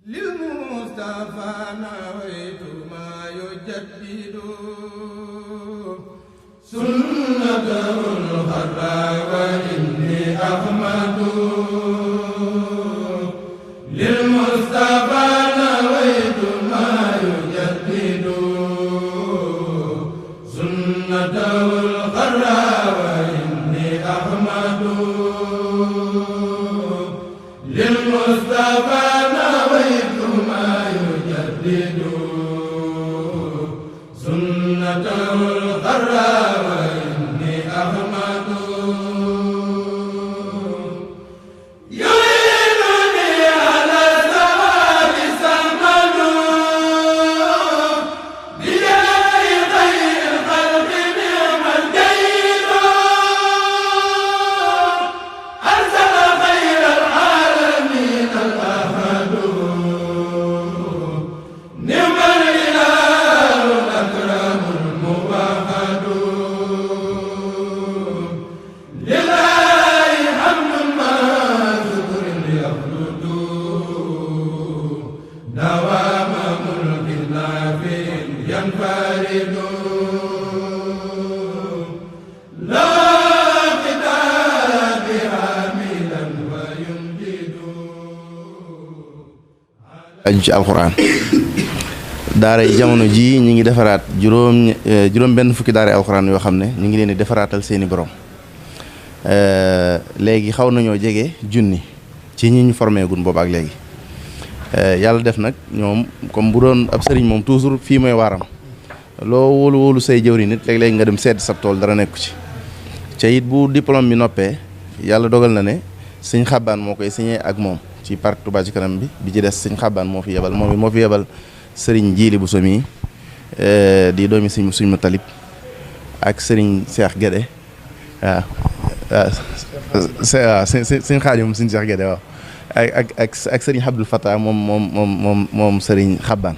للمصطفى نويت ما يجدد سنته الخرى وإني أحمد للمصطفى نويت ما يجدد سنته الخرى وإني أحمد للمصطفى نويت ما يجدد سنته الخرى وإني أحمد يعينني على الثواب سمد بجاه خير الخلق نعم الجيد أرسل خير العالمين الأحد نعم الإله الأكرم الموحد لله حمد ما شكر يخلد دوام ملك نافع ينفرد لا كتاب حاملا ويمجد aju ci alxuraan daara yi jamono ji ñi ngi defaraat juróom benn fukki daara alxuraan yoo xam ne ñu ngi leen di defaraatal seeni borom léegi xaw nañoo jege junni ci ñi ñu formé gun boobu ak léegi yàlla def nag ñoom comme bu doon ab sëriñ moom toujours fii mooy waaram loo wóolu wóolu say jëwri nit léeg-léeg nga dem sedd sab tool dara nekku ci ca it bu diplôme bi noppee yàlla dogal na ne sëñ xabbaan moo koy signé ak moom ci parc Touba ci kanam bi ci des sëñ xabbaan moo fi yebal moom it moo fi yebal sëriñ jiili bu somi di doomi suñ mu talib ak sëriñ Cheikh Guédé waaw waaw sëñ xaadim sëñ Cheikh Guédé waaw ak sëriñ Abdul Fattah moom sëriñ xabbaan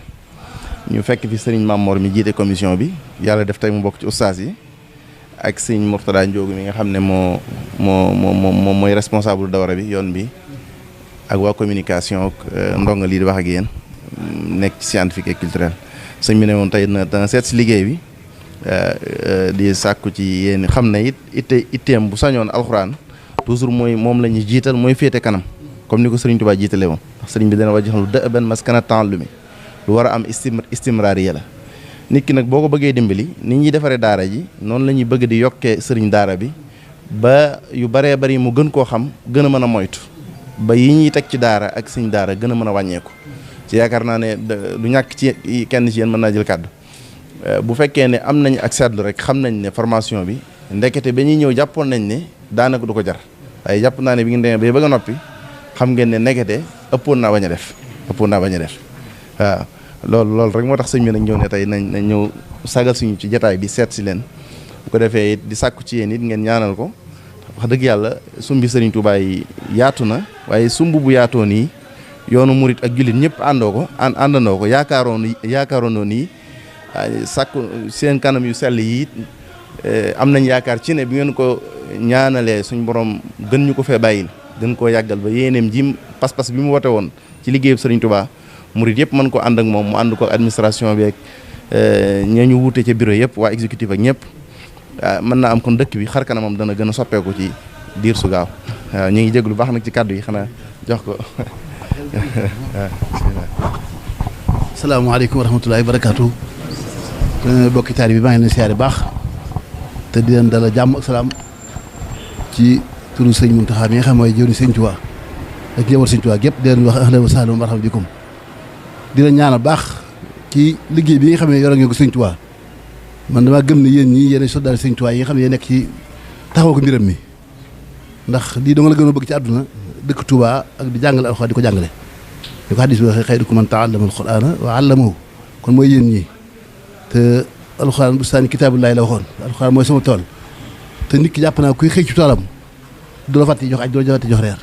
ñu fekk fi sëriñ Mamor mi jiite commission bi yàlla def tey mu bokk ci ustaas yi ak sëriñ Mourtada Ndiogu mi nga xam ne mooy responsable dawra bi yoon bi ak waa communication ndonga lii di wax ak yéen nekk ci scientifique et culturel sëñ bi ne woon tey dana seet si liggéey bi di sàkku ci yéen xam ne itteem bu sañoon alxuraan toujours mooy moom la ñuy jiital mooy féete kanam comme ni ko sëriñ Tuubaa jiitale woon ndax sëriñ bi dana wàññi xam lu dë benn maskana ta'allumi lu war a am istimraariya la nit ki nag boo ko bëggee dimbali nit ñuy defaree daara ji noonu la ñuy bëgg di yokkee sëriñ daara bi ba yu baree bari mu gën koo xam gën a mën a moytu ba yi ñuy teg ci daara ak sëriñ daara gën a mën a wàññeeku ci yaakaar naa ne du ñàkk ci kenn ci yéen mën naa jël kàddu bu fekkee ne am nañ ak seetlu rek xam nañ ne formation bi ndekete ba ñuy ñëw jàppoon nañ ne daanaka du ko jar waaye jàpp naa ne bi ngeen demee bay bëgg a noppi xam ngeen ne ndekete ëppoon naa bañ a def waaw loolu rek moo tax sëñ bi nag ñëw ne tey nañ ñëw sagal suñu ci jataay bi seet si leen bu ko defee it di sàkku ci yéen it ngeen ñaanal ko wax dëgg yàlla sumbi sëriñ Tuubaa yi yaatu na waaye sumb bu yaatoo nii yoonu murit ak jullit ñëpp àndandoo ko yaakaaroon nii sàkku seen kanam yu sell yi am nañ yaakaar ci ne bi ngeen ko ñaanalee suñ borom gën ñu ko fee bàyyil gën koo yàggal ba yéeneem ji pas-pas bi mu wote woon ci liggéeyu sëriñ Tuubaa murit yëpp mën ko ànd ak moom mu ànd ko administration bi ak ña ñu wuute ca bureau yëpp waa exécutif ak ñëpp mën naa am kon dëkk bi xar kanamam dana gën a soppeeku ci diir su gaaw waaw ñu ngi jéglu baax nag ci kàddu yi xanaa jox ko salaamaaleykum wa rahmatullahi wa barakaatu bokki taari bi maa ngi leen siyaare baax te di leen dala jàmm ak salaam ci turu sëñ Muntaxa mi nga xam mooy jëwriñ sëñ Tuubaa ak jëwal sëñ Tuubaa gépp di leen wax ahlan wa sahlan wa marhaban bikum di leen ñaanal baax ci liggéey bi nga xam ne yore ngeen ko sëñ Tuubaa man damaa gëm ne yéen ñii yéen soldaar sëñ Tuubaa yi nga xam ne yéen nekk ci taxaw ko mbiram mi ndax lii dama la gën a bëgg ci àdduna dëkk Tuubaa ak di jàngale alxuraan di ko jàngale di ko xadis bi waxee xayrukum man ta'allama alxuraana wa 'allamahu kon mooy yéen ñii te alxuraan bustaani kitaabullaahi la waxoon alxuraan mooy sama tool te nit ki jàpp naa kuy xëy ci toolam du la fàtte jox añ du la fàtte jox reer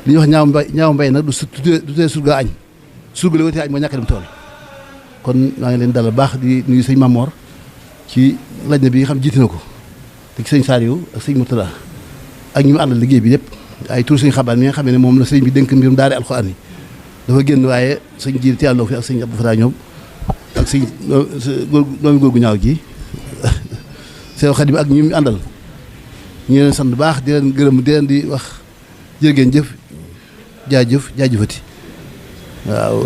li ñuy wax ñaaw mbay nag du tee surga añ surga la wutee añ mooy ñàkk dem tool kon maa ngi leen dalal baax di nuyu sëñ Mamor ci laaj na bi nga xam jiite na ko te ci sëñ Saliou ak sëñ Mourtada ak ñu mu àndal liggéey bi yëpp ay tur sëñ Xabaan mi nga xam ne moom la sëñ bi dénk mbirum daara alxuraan yi dafa génn waaye sëñ jiir teeloo fi ak sëñ Abdou Fatah ñoom ak sëñ doomi góor gu ñaaw gi Seex Xaadim ak ñu àndal ñu leen sant baax di leen gërëm di leen di wax jërë ngeen jëf jaajëfati waaw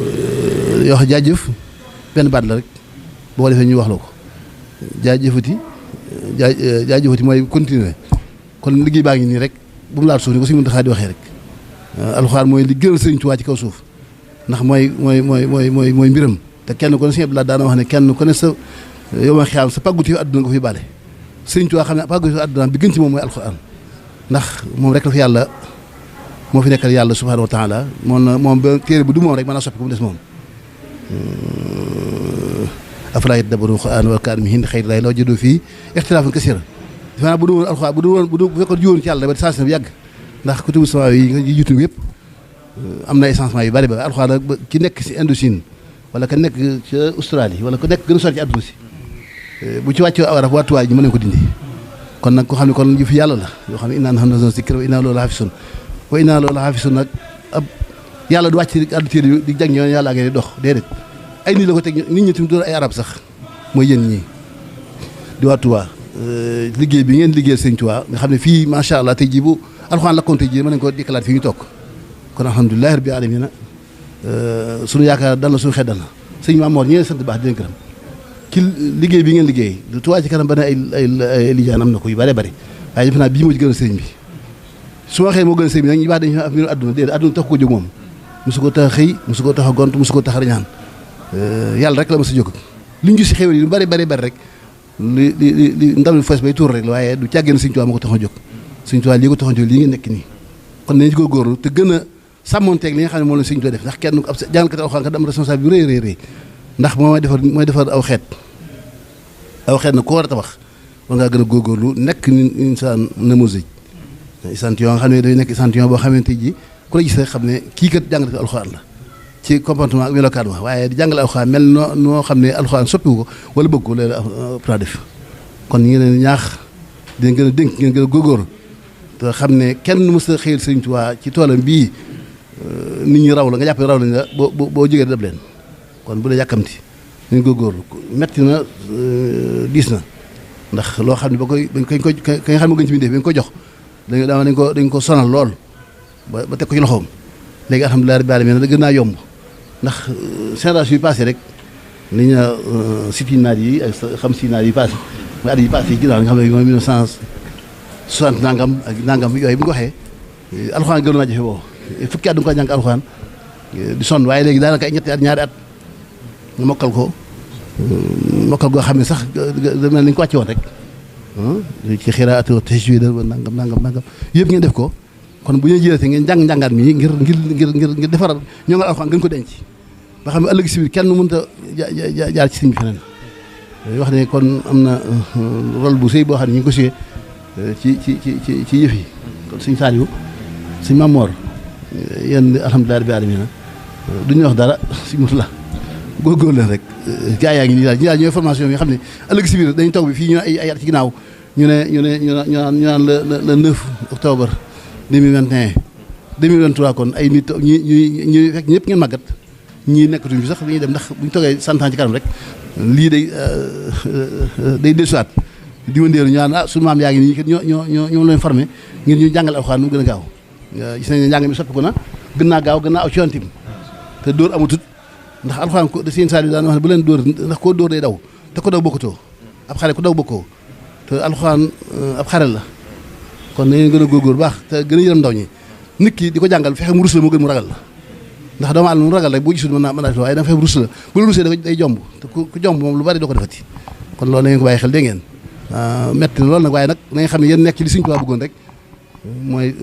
yoo xam jaajëf benn baat la rek boo ko defee ñu wax la ko jaajëfati mooy continuer kon liggéey baa ngi nii rek bu mu laal suuf ni ko suñu Muntaxaa di waxee rek alxuraan mooy li gënal Sëriñ Tuubaa ci kaw suuf ndax mooy mbiram te kenn ko ne Sëriñ Abdou Lahad daana wax ne kenn ku ne sa yow ma xiyaam sa pàgguti fi àdduna nga ko fi bàle Sëriñ Tuubaa xam ne pàgguti fi àdduna bi gën ci moom mooy alxuraan ndax moom rek la fi yàlla moo fi nekkal yàlla subhaanahu wa taala moom ba téere bu du moom rek mën naa soppi ko mu des moom afalaa yatadabbaruuna al-qur'aana walaw kaana min indi ghayri llaahi lawajaduu fiihi ixtilaafan kasiiran defe naa bu du woon alxuraan bu fekkoon jiwoon ci yàlla ba sens na bu yàgg ndax kutubu samaa yi jiitu yëpp am na ay changement yu bari ba alxuraan rek ki nekk si Indochine wala ka nekk ca Australie wala ku nekk gën a sori ci àdduna si bu ci wàccee aw araf wàttuwaay ji mën nañu ko dindi kon nag ko xam ne kon yu fi yàlla la yoo xam ne innaa nahnu nazzalnaa zikra wa innaa lahu lahaafizuun wa innaa lahu lahaafizuun nag ab yàlla du wàcc àddu téere di jàng ñoon yàlla ngay dox déedéet ay nit la ko teg nit ñi tamit doon ay arab sax mooy yéen ñii di waa Touba liggéey bi ngeen liggéeyal Sëñ Touba nga xam ne fii macha allah tey jii bu alxuraan lakkoon tey jii mën nañu ko dikkalaat fii ñu toog kon alhamdulilahi rabbil aalamiina suñu yaakaar dal na suñu xel dal na sëñ Maam Mor ñi sant baax di leen gërëm ci liggéey bi ngeen liggéey Touba ci kanam ba ne ay lijaan am na ko yu bëree bëri waaye defe naa bii moo ci gën a sëñ bi su ma waxee moo gën a sëñ bi nag ñu baax dañu fi mbiru àdduna déedéet àdduna tax ko jóg moom mosu ko tax a xëy mosu ko tax a gont mosu ko tax a ñaan yàlla rek la ma sa jóg li ñu gis si xéwal yi lu bari rek li ndam fees bay tuur rek la waaye du càggeen Sëñ Tuubaa ma ko tax a jóg Sëñ Tuubaa lii ko tax a jóg lii nga nekk nii kon nañu ci góorgóorlu te gën a sàmmonteeg li nga xam ne moom la Sëñ Tuubaa def ndax kenn ab jàngalkat alxuraan kat am responsable bi rëy ndax mooy defar aw xeet nag ko war a tabax war ngaa gën a góorgóorlu nekk ni insaan namosé échantillon nga xam ne day nekk échantillon boo xamante ji ku la gis rek xam ne kii kat jàngalkat alxuraan la ci comportement ak melokaan ma waaye di jàngale alxuraan mel noo xam ne alxuraan soppiwu ko wala bëgg ko loolu pra def kon ñu ngi leen ñaax dina gën a dénk ngeen gën a góorgóorlu te xam ne kenn mës a xëyal Sëriñ Tuubaa ci toolam bii nit ñi raw la nga jàpp raw lañ la boo jógee dab leen kon bu dee yàkkamti ñu góorgóorlu metti na diis na ndax loo xam ne ba koy kañ nga xam ne gën ci bindee bi nga ko jox dañ ko sonal lool ba teg ko ci loxoom léegi alhamdulilah rabbil aalamiin da gën naa yomb ndax génération yi passé rek li ñu sitinaat yi ak xam sinaat yi passé mooy at yi passé yi ginnaaw nga xam ne mooy 1960 nangam ak nangam yooyu bu ñu ko waxee alxuraan gënoon naa jafe boobu fukki at du nga ko jàng alxuraan di sonn waaye léegi daanaka ay ñetti at ñaari at nga mokkal ko mokkal goo xam ne sax mel nañu ko wàcce woon rek ci xiraatu tajwiid nangam yëpp ngeen def ko kon bu ñu jëlee ngeen njàngaat mi ngir defaral ñoo nga alxuraan gën ko denc ba xam ne ëllëg si biir kenn mënut a jaar ci sëñ bi feneen wax ne kon am na rôle bu sëy boo xam ne ñu ngi ko suyee ci yëf yi kon sëñ Saliou sëñ Maam Mor yéen alhamdulilah rabbil aalamiina duñu wax dara si mutu la góorgóorlu leen rek gaa yaa ngi nii daal ñi daal ñooy formation yi nga xam ne ëllëg si biir dañu toog bi fii ñu ay at ci ginnaaw ñu naan le 9 octobre 2021 2023 kon ay nit ñi fekk ñëpp ngeen màggat ñii nekkatuñ fi sax dañuy dem ndax bu ñu toogee 100 ans ci kanam rek lii day dellusiwaat di wëndeelu ñu naan suñu maam yaa ngi nii ñoo leen formé ngir ñu jàngal alxuraan mu gën a gaaw gis nañ ne njàng mi soppiku na gën naa gaaw gën naa aw ci yoon tim te dóor amatut ndax alxuraan ko seen saal yi daan wax ne bu leen dóor ndax koo dóor day daw te ko daw bokkutoo ab xare ku daw bokkoo te alxuraan ab xare la kon nañu gën a góorgóor baax te gën a yërëm ndaw ñi nit ki di ko jàngal fexe mu rus la moo gën mu ragal la ndax doomu aadama mu ragal rek boo gisul mën naa def waaye da nga fexe mu rus la bu la rusee day jomb te ku jomb moom lu bari doo ko defati kon loolu na ngeen ko bàyyi xel dégg ngeen metti na loolu nag waaye nag na nga xam ne yéen nekk ci li Sëñ Tuubaa bëggoon rek mooy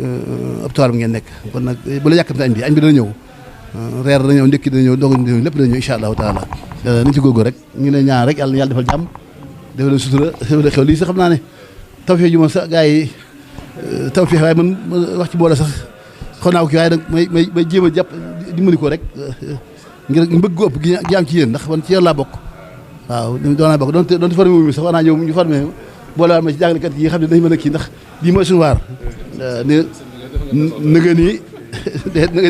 ab toile bi ngeen nekk kon nag bu la yàkkamte añ bi dana ñëw reer dana ñëw ndékki dana ñëw ndogu dana ñëw lépp dana ñëw incha allahu taala nañ ci góorgóor rek ñu ne ñaan rek yàlla defal jàmm defal leen sutura defal xew lii sax xam naa ne tawfeex ju ma sax gars yi tawfeex waaye man wax ci boole sax xaw naa ko kii waaye nag may jéem a jàpp dimbali ko rek ngir bëgg gu ëpp gi am ci yéen ndax man ci yéen laa bokk waaw doon naa bokk doonte formé wu mi sax war naa ñëw ñu formé boole waat ma ci jàngalekat yi xam ne dañu mën a kii ndax lii mooy suñu waar ne nëga nii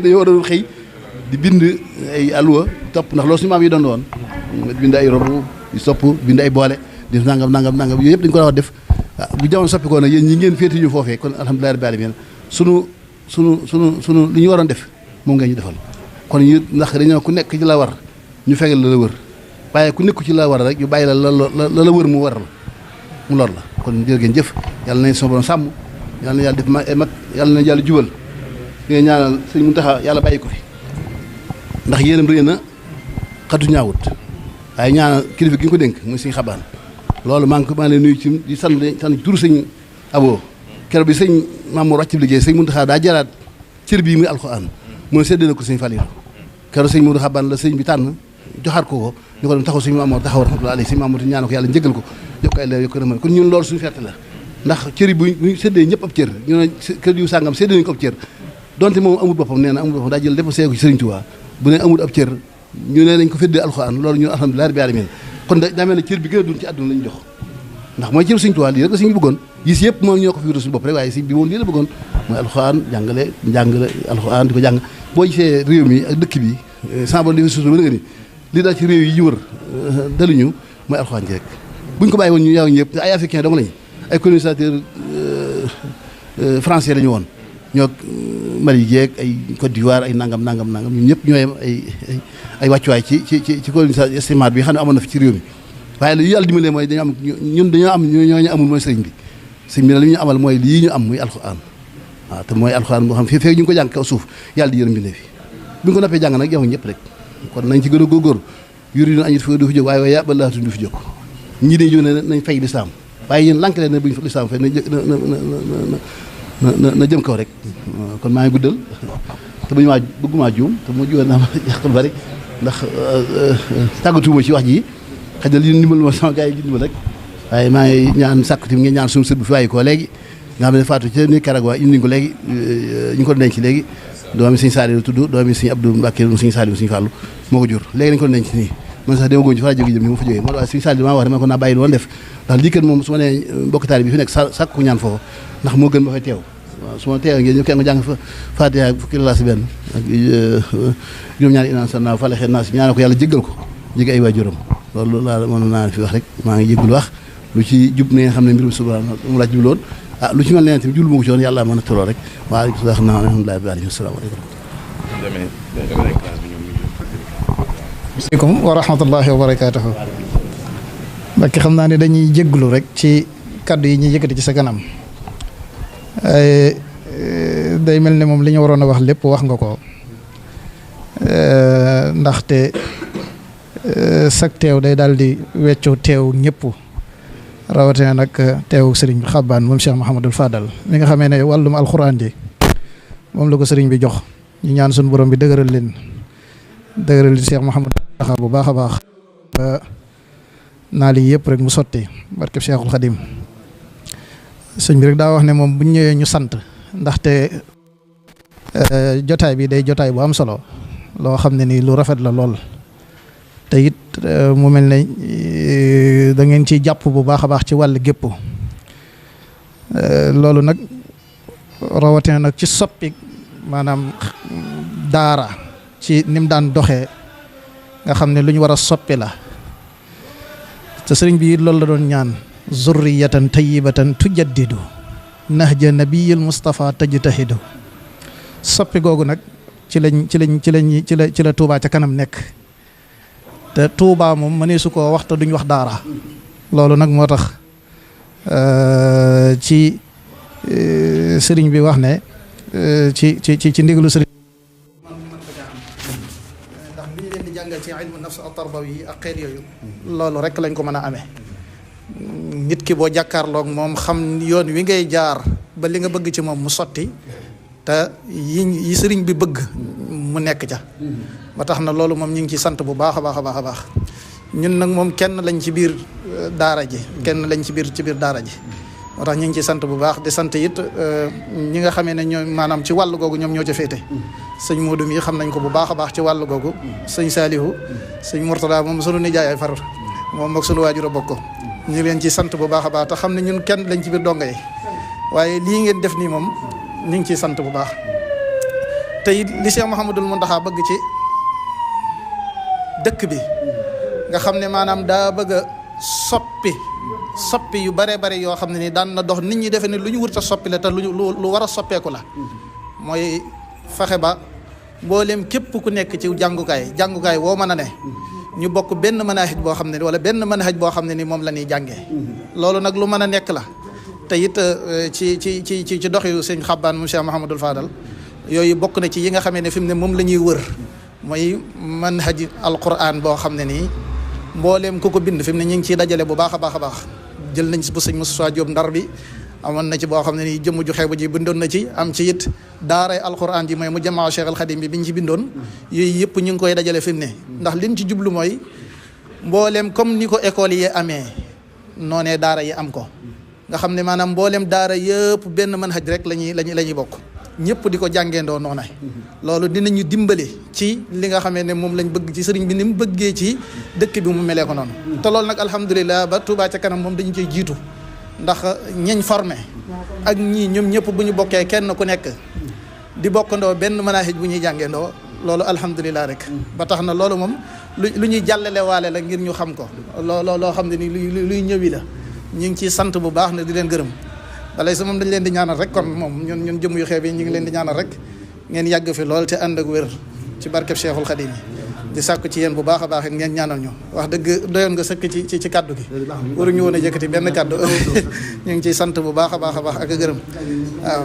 dañoo war a xëy di bind ay alluwa topp ndax loolu suñu maam yi doon woon bind ay robu di sopp bind ay boole di nangam yooyu yëpp dañu ko wax def bu jamono soppi ko nag yéen ñi ngeen féete ñu foofee kon alhamdulilah rabbil alamin sunu li ñu waroon def moom ngeen ñu defal kon ñu ndax dañoo ku nekk ci la war ñu fegal la wër waaye ku nekku ci la war rek ñu bàyyi la la wër mu war la mu lor la kon jërë ngeen jëf yàlla nañ sama borom sàmm yàlla na yàlla def ay mag yàlla na yàlla jubal di nga ñaanal sëñ Muntaxa yàlla bàyyi ko fi ndax yéenam rëy na xatu ñaawut waaye ñaanal kilifa gi nga ko dénk muy sëñ Xabaan loolu maa ngi leen nuyu ci di sant turu sëñ Abo keroog bi sëñ Mamour wàcc liggéey sëñ Muntaxa daa jaraat cër bii muy alxuraan mu ne séddale ko sëñ Faliilu keroog sëñ Modou Xabaan la sëñ bi tànn joxaat ko ñu ko doon taxaw sëñ Mamour taxaw rahmatullahi alayhi sëñ Mamour te ñaanal ko yàlla njëgal ko yokk ay leer yokk rëmal kon ñun loolu suñu ferte la ndax cër yi buñ séddee ñëpp ab cër ñu ne kër yu sàngam séddee nañu ko ab cër donte moom amul boppam nee na amul boppam daa jël lépp seeko ci Sëriñ Tuubaa bu ne amul ab cër ñu ne nañ ko féddee alxuraan loolu ñun alhamdulilah rabbil alamin kon daa mel ne cër bi gën a dund ci àdduna lañu jox ndax mooy cër Sëriñ Tuubaa lii rek la sëñ bi bëggoon gis yëpp moom ñoo ko fi wutal suñu bopp rek waaye sëñ bi moom lii la bëggoon mooy alxuraan njàngale alxuraan di ko jàng boo gisee réew mi ak dëkk bi sama bon li suuf ba nga ni lii daal ci réew yi ñu wër daluñu mooy alxuraan ji rek buñ ko bàyyi woon ñu yaaw ñëpp ay africain dong lañu ay colonisateur français lañu woon ñoo Mali jeeg ay Côte d'Ivoire ay nangam ñun ñëpp ñooy ay wàccuwaay ci colonisation estimate bi xam ne amoon na fi ci réew mi waaye li yàlla dimbalee mooy dañoo am ñooñu amul mooy sëriñ bi sëriñ bi nag li ñu amal mooy lii ñu am muy alxuraan waaw te mooy alxuraan boo xam fii ñu ngi ko jàng kaw suuf yàlla di yërëm mbindee fi bi ñu ko noppee jàng nag yow ñëpp rek kon nañ ci gën a góorgóorlu yuri doon añit fi du fi jóg waaye yàlla balaa du fi jóg ñii dañu jóg ne nañ fay lislaam waaye yéen lànk leen ne bu ñu lislaam fay na jëm kaw rek kon maa ngi guddal te buñu maa bëggumaa juum te mu juwee naa ma yàqal bari ndax tàggatuuma ci wax ji xëy na li ndimbal ma sama gars yi ndimbal rek waaye maa ngi ñaan sàkku tim ngeen ñaan suñu sët bu fi bàyyi ko léegi nga xam ne faatu ci ni Karagwa indi ko léegi ñu ko denc léegi doomi sëñ Saliou tudd doomi sëñ Abdou Mbacke sëñ Saliou sëñ Fallou moo ko jur léegi dañu ko denc nii man sax dama góoñ ci fa laa jóge jëm ni ma fa jógee moo tax sëñ Saliou maa wax dama ko naa bàyyi woon def ndax lii kat moom su ma nee mbokk taali bi fi nekk sàkku ñaan foofu ndax moo gën ma fay teew waaw su ma teewee ngeen ñu kenn nga jàng fa Fatiha fukki la si benn ak juróom-ñaari inaan sa naa fale xee naa si ñaanal ko yàlla jéggal ko jégg ay waajuram loolu laa mën naa fi wax rek maa ngi jéggul wax lu ci jub ne nga xam ne mbirum subhanahu mu laa jubloon lu ci mel ne tamit jublu ma ko ci woon yàlla mën a toloo rek waaw wax naa alhamdulilah bi alayhi salaamaaleykum asalaamaaleykum wa rahmatullahi wa barakaatuhu Mbacke xam naa ne dañuy jégglu rek ci kaddu yi ñuy yëkkati ci sa kanam day mel ne moom li ñu waroon a wax lépp wax nga ko ndaxte sag teew day daal di weccoo teew ñëpp rawatina nag teewu sëriñ bi Xabaan moom Cheikh Mouhamadul Fadal mi nga xamee ne wàllum alxuraan ji moom la ko sëriñ bi jox ñu ñaan suñu borom bi dëgëral leen Cheikh Mouhamadul taxaw bu baax a baax ba naa li yëpp rek mu sotti barkeb Cheikhul Xadim sëñ bi rek daa wax ne moom bu ñu ñëwee ñu sant ndaxte jotaay bi day jotaay bu am solo loo xam ne nii lu rafet la lool te it mu mel ne da ngeen ciy jàpp bu baax a baax ci wàll gépp loolu nag rawatina nag ci soppi maanaam daara ci ni mu daan doxee nga xam ne lu ñu war a soppi la te sëriñ bi it loolu la doon ñaan zurriyatan tayyibatan tujaddidu nahja nabiyil Mustafa tajtahidu soppi googu nag ci la Touba ca kanam nekk te Touba moom mënee su ko wax te duñ wax daara loolu nag moo tax ci sëriñ bi wax ne ci ndigalu sëriñ ndax li ñu leen di jàngal ci ilmu nafs at-tarbawi ak xeet yooyu loolu rek lañ ko mën a amee nit ki boo jàkkaarloog moom xam yoon wi ngay jaar ba li nga bëgg ci moom mu sotti te yi sëriñ bi bëgg mu nekk ca ba tax na loolu moom ñu ngi ci sant bu baax a baax a baax a baax ñun nag moom kenn lañ ci biir daara ji daara ji moo tax ñu ngi ci sant bu baax di sant it ñi nga xamee ne ñoom maanaam ci wàll googu ñoom ñoo ca féete sëñ Modou mi xam nañ ko bu baax a baax ci wàll googu sëñ Salihu sëñ Mourtada moom sunu nijaay ay far moom ak sunu waajur a bokk ñu ngi leen ci sant bu baax a baax te xam ne ñun kenn lañ ci biir donga yi waaye lii ngeen def nii moom ñu ngi ciy sant bu baax te it li Cheikh Mouhamadul Mountakha bëgg ci dëkk bi nga xam ne maanaam daa bëgg a soppi yu bare bare yoo xam ne ni daan na dox nit ñi defe ne lu ñu wërta soppi la te lu war a soppeeku la mooy fexe ba mboolem képp ku nekk ci jàngukaay woo mën a ne ñu bokk benn manhaj boo xam ne wala benn manhaj boo xam ne ni moom la ñuy jàngee loolu nag lu mën a nekk la te it ci dox yu sëñ Xabbaan mu Cheikh Mahamadul Fadal yooyu bokk na ci yi nga xamee ne fi mu ne moom la ñuy wër mooy manhaj alquran boo xam ne nii mbooleem ku ko bind fi mu ne ñu ngi ciy dajale bu baax a baax a baax jël nañ bu sëñ Moussa Diop Ndar bi amoon na ci boo xam ne nii jëmm ju xeebu ji bindoon na ci am ci it daaray alquran ji mooy mu jamaa Cheikh al Khadim bi biñ ci bindoon yooyu yëpp ñu ngi koy dajale fi mu ne ndax liñ ci jublu mooy mbooleem comme ni ko école yi amee noonee daara yi am ko nga xam ne maanaam mbooleem daara yëpp benn manhaj rek la ñuy bokk ñëpp di ko jàngeendoo noona loolu dinañu dimbale ci li nga xamee ne moom lañ bëgg ci sëriñ bi ni mu bëggee ci dëkk bi mu melee ko noonu te loolu nag alhamdulilah ba Touba ca kanam moom dañu koy jiitu ndax ñeñ formé ak ñii ñoom ñëpp bu ñu bokkee kenn ku nekk di bokkandoo benn manhaj bu ñuy jàngeendoo loolu alhamdulilah rek ba tax na loolu moom lu ñuy jàllale waale la ngir ñu xam ko loo xam ne ni luy ñëwi la ñu ngi ciy sant bu baax ne di leen gërëm balay sa moom dañ leen di ñaanal rek kon moom ñun jëm yu xeeb yi ñu ngi leen di ñaanal rek ngeen yàgg fi lool te ànd ak wér ci barkeb Cheikhul Khadim yi di sàkku ci yéen bu baax a baax ngeen ñaanal ñu wax dëgg doyoon nga sëkk ci kaddu gi waruñu woon a jëkkati benn kaddu ñu ngi ciy sant bu baax a baax ak a gërëm waaw